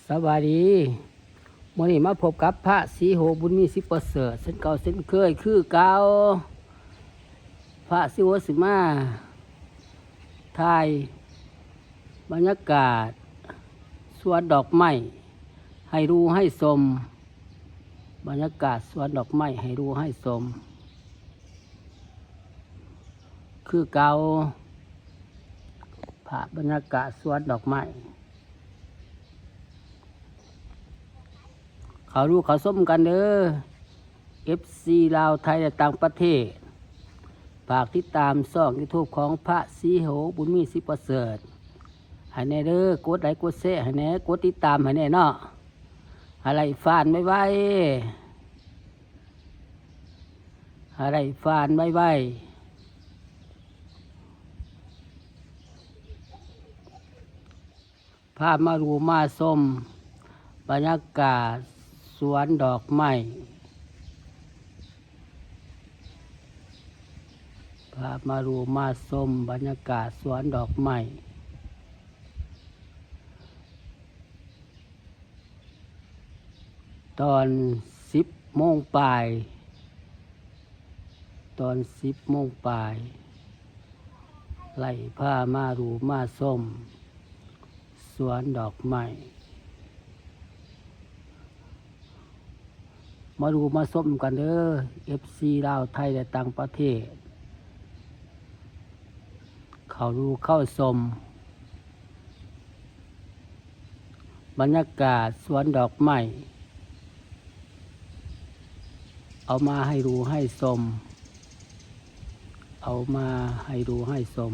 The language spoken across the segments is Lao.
ສະບາຍດີ ມື້ນີ້ມາພົບກັບພະສີໂຫ ບຸນມີ ສິບປະເສີດ ເຊັ່ນເກົ່າເຊັ່ນເຄີຍຄືເກົ່າ. ພະສີໂຫຊິມາຖ່າຍບັນຍາກາດສວນດອກໄມ້ໃຫ້ດູໃຫ້ຊົມ, ບັນຍາກາດສວນດອກໄມ້ໃຫ້ດູໃຫ້ຊົມຄືເກົ່າ. ພາບບັນຍາກາດສວນດອກໄມ້ ເຂົ້າດູເຂົ້າຊົມກັນເດີ ເອັຟຊີ ລາວ ໄທ ແລະ ຕ່າງປະເທດ. ຝາກຕິດຕາມຊ່ອງຢູທູບຂອງພະສີໂຫ ບຸນມີ ສິບປະເສີດ ໃຫ້ແດ່ເດີ, ກົດໄລກົດແຊໃຫ້ແດ່, ກົດຕິດຕາມໃຫ້ແດ່ເນາະ, ໃຫ້ໄດ້ຟານໄວໆ. ໃຫ້ໄດ້ຟານໄວໆ. ພາມາດູມາຊົມບັນຍາກາດສວນດອກໄມ້, ພາມາດູມາຊົມບັນຍາກາດສວນດອກໄມ້. ຕອນສິບໂມງປາຍ, ຕອນສິບໂມງປາຍ ໄລ່ພາມາດູມາຊົມສວນດອກໄມ້. ມາດູມາຊົມກັນເດີ ເອັຟຊີ ລາວ ໄທ ແລະ ຕ່າງປະເທດ. ເຂົ້າດູເຂົ້າຊົມບັນຍາກາດສວນດອກໄມ້ ເອົາມາໃຫ້ດູໃຫ້ຊົມ, ເອົາມາໃຫ້ດູໃຫ້ຊົມ.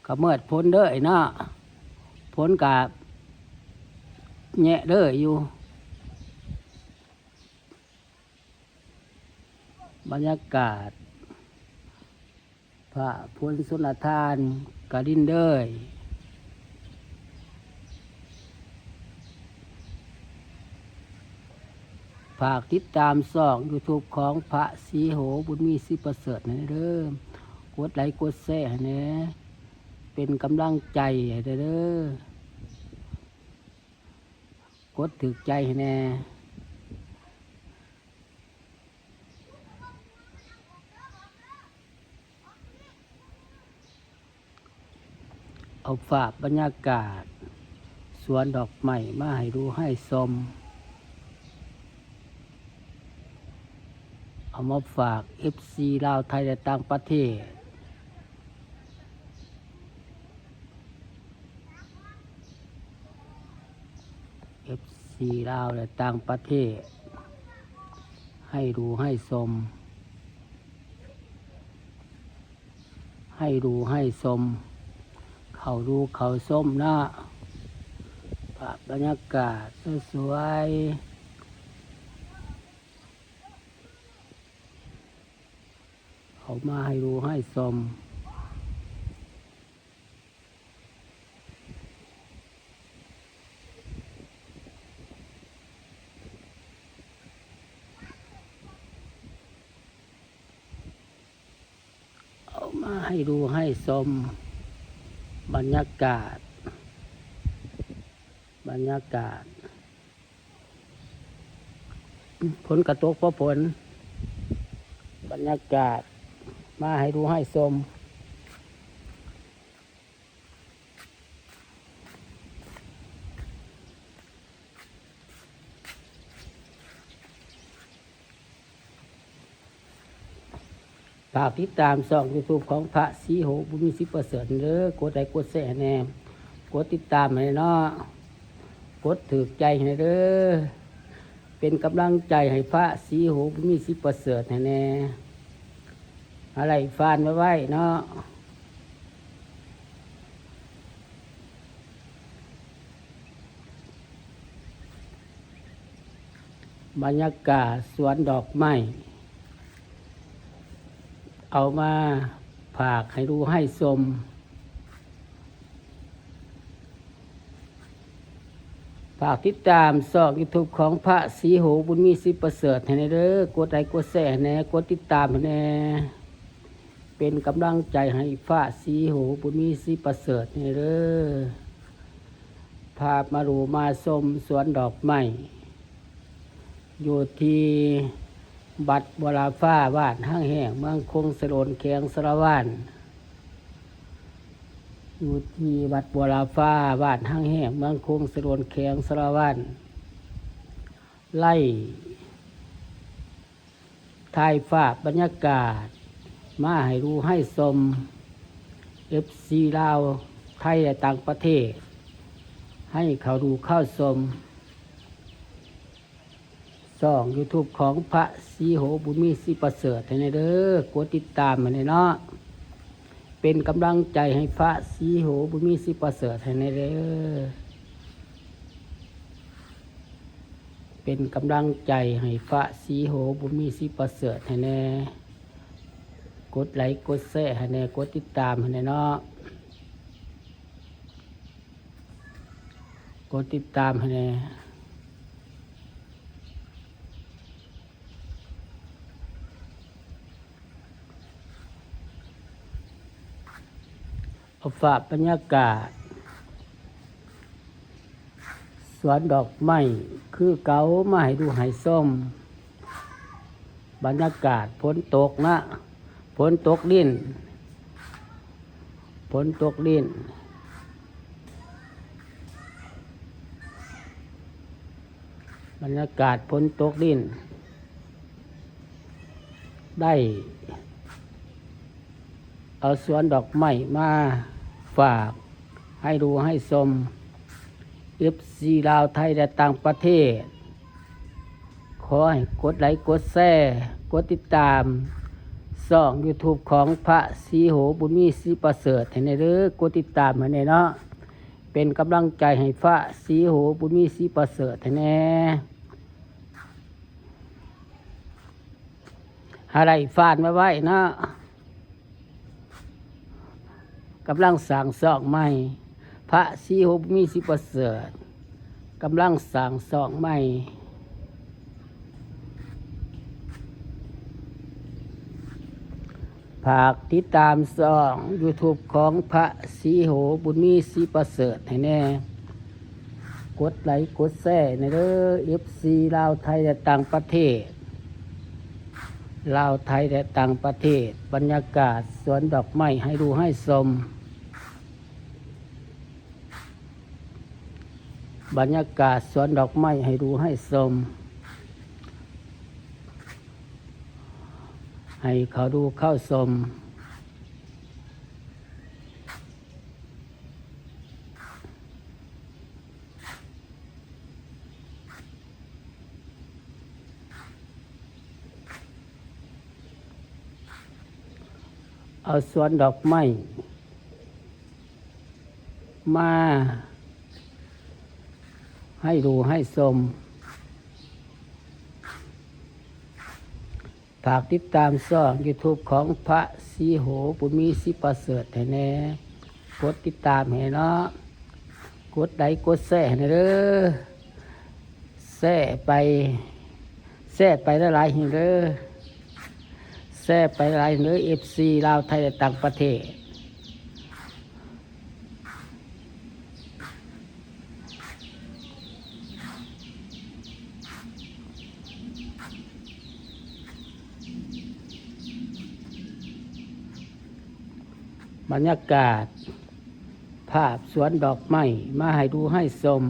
ຂະເໝີດຝົນເດີເນາະ, ຝົນກະແຍະເດີຢູ່. ບັນຍາກາດ ພະພົນຊົນລະທານກະດິນເດີ. ຝາກຕິດຕາມຊ່ອງຢູທູບຂອງພະສີໂຫ ບຸນມີ ສິບປະເສີດ ໃຫ້ແດ່ເດີ, ກົດໄລກົດແຊໃຫ້ແດ່, ເປັນກຳລັງໃຈໃຫ້ແດ່ເດີ, ກົດຖືກໃຈໃຫ້ແດ່. ເອົາພາບບັນຍາກາດສວນດອກໄມ້ມາໃຫ້ດູໃຫ້ຊົມ, ເອົາມາຝາກເອັຟຊີລາວ ໄທ ແລະ ຕ່າງປະເທດ. ເອັຟຊີລາວ ແລະ ຕ່າງປະເທດ ໃຫ້ດູໃຫ້ຊົມ, ໃຫ້ດູໃຫ້ຊົມ, ເຂົ້າດູເຂົ້າຊົມເນາະ. ພາບບັນຍາກາດສວຍໆ ເອົາມາໃຫ້ດູໃຫ້ຊົມ. ເອົາມາໃຫ້ດູໃຫ້ຊົມບັນຍາກາດ, ບັນຍາກາດ. ຝົນກະຕົກພໍຝົນ, ບັນຍາກາດມາໃຫ້ດູໃຫ້ຊົມ. ຝາກຕິດຕາມຊ່ອງຢູທູບຂອງພະສີໂຫ ບຸນມີ ສິບປະເສີດ ເດີ, ກົດໄລກົດແຊໃຫ້ແດ່, ກົດຕິດຕາມໃຫ້ເນາະ, ກົດຖືກໃຈໃຫ້ເດີ, ເປັນກຳລັງໃຈໃຫ້ພະສີໂຫ ບຸນມີ ສິບປະເສີດ ໃຫ້ແດ່, ໃຫ້ໄດ້ຟານໄວໆເນາະ. ບັນຍາກາດສວນດອກໄມ້ ເອົາມາຝາກໃຫ້ດູໃຫ້ຊົມ. ຝາກຕິດຕາມຊ່ອງຢູທູບຂອງພະສີໂຫ ບຸນມີ ສິບປະເສີດ ໃຫ້ແດ່ເດີ, ກົດໄລກົດແຊໃຫ້ແດ່, ກົດຕິດຕາມໃຫ້ແດ່. ເປັນກຳລັງໃຈໃຫ້ຟ້າສີຫູ ບຸນມີ ສີປະເສີດ ແດ່ເດີ. ພາມາດູມາຊົມສວນດອກໄມ້ ຢູ່ທີ່ວັດບົວລາຟ້າ ບ້ານຮັງແຫ້ງ ເມືອງຄົງສະໂດນ ແຂວງສາລະວັນ. ຢູ່ທີ່ວັດບົວລາຟ້າ ບ້ານຮັງແຫ້ງ ເມືອງຄົງສະໂດນ ແຂວງສາລະວັນ. ໄລ່ຖ່າຍພາບບັນຍາກາດມາໃຫ້ດູໃຫ້ຊົມ ເອັຟຊີ ລາວ ໄທ ແລະ ຕ່າງປະເທດ ໃຫ້ເຂົ້າດູເຂົ້າຊົມ ຊ່ອງ YouTube ຂອງພະສີຫູ ບຸນມີ ສີປະເສີດ ໃຫ້ແດ່ເດີ. ກົດຕິດຕາມໃຫ້ແດ່ເນາະ ເປັນກຳລັງໃຈໃຫ້ພະສີຫູ ບຸນມີ ສີປະເສີດ ໃຫ້ແດ່ເດີ. ເປັນກຳລັງໃຈໃຫ້ພະສີຫູ ບຸນມີ ສີປະເສີດ ໃຫ້ແດ່. ກົດໄລ ກົດແຊ ໃຫ້ແດ່ ກົດຕິດຕາມໃຫ້ແດ່ເນາະ ກົດຕິດຕາມໃຫ້ແດ່. ເອົາພາບບັນຍາກາດສວນດອກໄມ້ຄືເກົ່າມາໃຫ້ດູໃຫ້ຊົມ. ບັນຍາກາດຝົນຕົກນະ ຝົນຕົກລິນ ຝົນຕົກລິນ ບັນຍາກາດຝົນຕົກລິນ. ໄດ້ເອົາສວນດອກໄມ້ມາຝາກໃຫ້ດູໃຫ້ຊົມ ເອັຟຊີ ລາວ ໄທ ແລະ ຕ່າງປະເທດ. ຂໍໃຫ້ກົດໄລ ກົດແຊ ກົດຕິດຕາມຊ່ອງ YouTube ຂອງພະສີຫູ ບຸນມີ ສີປະເສີດ ໃຫ້ແດ່ເດີ. ກົດຕິດຕາມໃຫ້ແດ່ເນາະ ເປັນກຳລັງໃຈໃຫ້ພະສີຫູ ບຸນມີ ສີປະເສີດ ໃຫ້ແດ່. ຫາໄດ້ຟານໄວໆເນາະ ກຳລັງສ້າງຊ່ອງໃໝ່ ພະສີຫູ ບຸນມີ ສີປະເສີດ ກຳລັງສ້າງຊ່ອງໃໝ່. ຝາກຕິດຕາມຊ່ອງ YouTube ຂອງພະສີຫູ ບຸນມີ ສີປະເສີດ ໃຫ້ແດ່. ກົດໄລ ກົດແຊ ແດ່ເດີ ເອັຟຊີ ລາວ ໄທ ແລະ ຕ່າງປະເທດ ລາວ ໄທ ແລະ ຕ່າງປະເທດ. ບັນຍາກາດສວນດອກໄມ້ໃຫ້ດູໃຫ້ຊົມ ບັນຍາກາດສວນດອກໄມ້ໃຫ້ດູໃຫ້ຊົມ ໃຫ້ເຂົ້າດູເຂົ້າຊົມ. ເອົາສວນດອກໄມ້ມາໃຫ້ດູໃຫ້ຊົມ. ຝາກຕິດຕາມຊ່ອງ YouTube ຂອງພະສີຫູ ບຸນມີ ສີປະເສີດ ໃຫ້ແດ່. ກົດຕິດຕາມໃຫ້ເນາະ ກົດໄລ ກົດແຊ ໃຫ້ແດ່ເດີ. ແຊໄປ ແຊໄປຫຼາຍໆ ໃຫ້ເດີ ແຊໄປຫຼາຍໆ ເດີ ເອັຟຊີ ລາວ ໄທ ແລະ ຕ່າງປະເທດ. ບັນຍາກາດພາບສວນດອກໄມ້ມາໃຫ້ດູໃຫ້ຊົມ.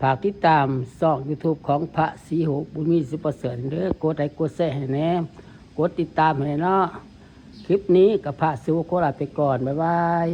ຝາກຕິດຕາມຊ່ອງ YouTube ຂອງພະສີຫູ ບຸນມີ ສີປະເສີດ ເດີ. ກົດໄລ ກົດແຊ ໃຫ້ແດ່ ກົດຕິດຕາມໃຫ້ແດ່ເນາະ. ຄລິບນີ້ກໍພະສີຫູ ຂໍລາໄປກ່ອນ ບາຍບາຍ.